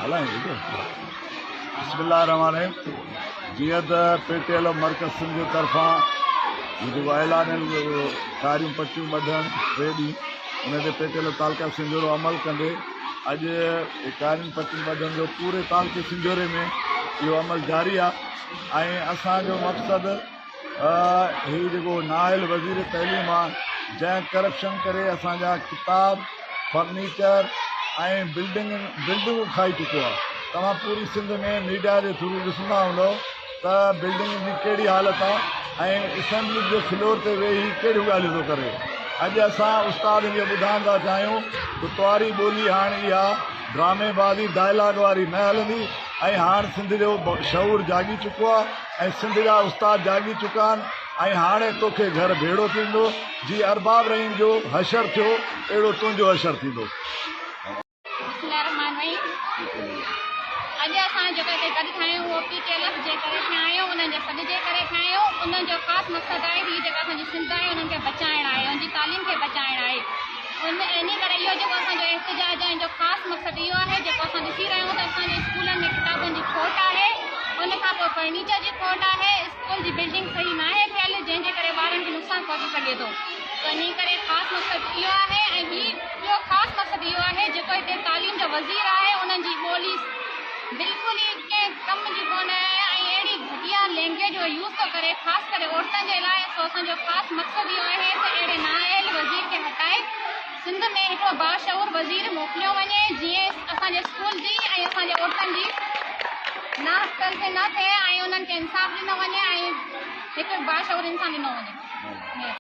بسم الله الرحمٰن الرحيم جيئن ته پي ٽي ايل مرڪز سنڌ جي طرفان هي جيڪو اعلانيل ڪاريون پٽيون ٻڌڻ ٽي ڏينهن ان تي پي ٽي ايل تعلقه سنجهورو عمل ڪندي اڄ ڪارين پٽين ٻڌڻ جو پوري تعلقي سنجهوري ۾ اهو عمل جاري آهي ۽ اسان جو مقصد هي جيڪو نااهل وزير تعليم آ جنهن ڪرپشن ڪري اسان جا ڪتاب فرنيچر ۽ بلڊنگ بلڊنگون کائي چڪو آ توهان پوري سنڌ ۾ ميڊيا جي ٿرو ڏسندا هوندو ته بلڊنگ جي ڪهڙي حالت آ ۽ اسيمبلي جي فلور تي ويهي ڪهڙيون ڳالهيون ٿو ڪري اڄ اسان استادن کي ٻڌائڻ ٿا چاهيون ته تواري ٻولي هاڻ اها ڊرامي بازي ڊائلاگ واري نه هلندي ۽ هاڻ سنڌ جو شعور جاڳي چڪو آ ۽ سنڌ جا استاد جاڳي چڪا آهن ۽ هاڻي توکي گهر ڀيڙو ٿيندو، جي ارباب رحيم جو حشر ٿيو اهڙو تنهنجو حشر ٿيندو. بسم الله الرحمٰن الرحيم اڄ اسان جيڪو هتي گڏ ٿيا آهيون اهو پي ٽي ايل ايف جي ڪري ٿيا آهيون انهن جي سڏ جي ڪري ٿيا آهيون انهن جو خاص مقصد آهي هي جيڪا اسان جي سنڌ آهي انهن کي بچائڻ آهي ان جي تعليم کي بچائڻ آهي ان انهي ڪري اهو جيڪو اسان جو احتجاج آهي ان جو خاص مقصد اهو آهي جيڪو اسان ڏسي رهيا آهيون ته اسان جي اسڪولن ۾ ڪتابن جي کوٽ آهي ان کان پوء فرنيچر جي کوٽ آهي اسڪول جي بلڊنگ صحيح ناهي ٿيل جنهن جي ڪري ٻارن کي نقصان پهچي سگهي ٿو ته انهي ڪري خاص مقصد اهو آهي ۽ ٻي ٻيو خاص مقصد اهو آهي جيڪو هتي تعليم جو وزير آهي انهن جي ٻولي بلڪل ئي ڪنهن ڪم جي ڪونه آهي ۽ اهڙي گهٽيا لينگويج هو يوز ٿو ڪري خاص ڪري عورتن جي لاء سو اسان جو خاص مقصد اهو آهي ته اهڙي نااهل وزير کي هٽائي سنڌ ۾ هڪڙو باشعور وزير موڪليو وڃي جيئن اسان جي اسڪول جي ۽ اسان جي عورتن جي ناحق تلفي نه ٿئي ۽ انهن کي انصاف ڏنو وڃي ۽ هڪ باشعور انسان ڏنو وڃي.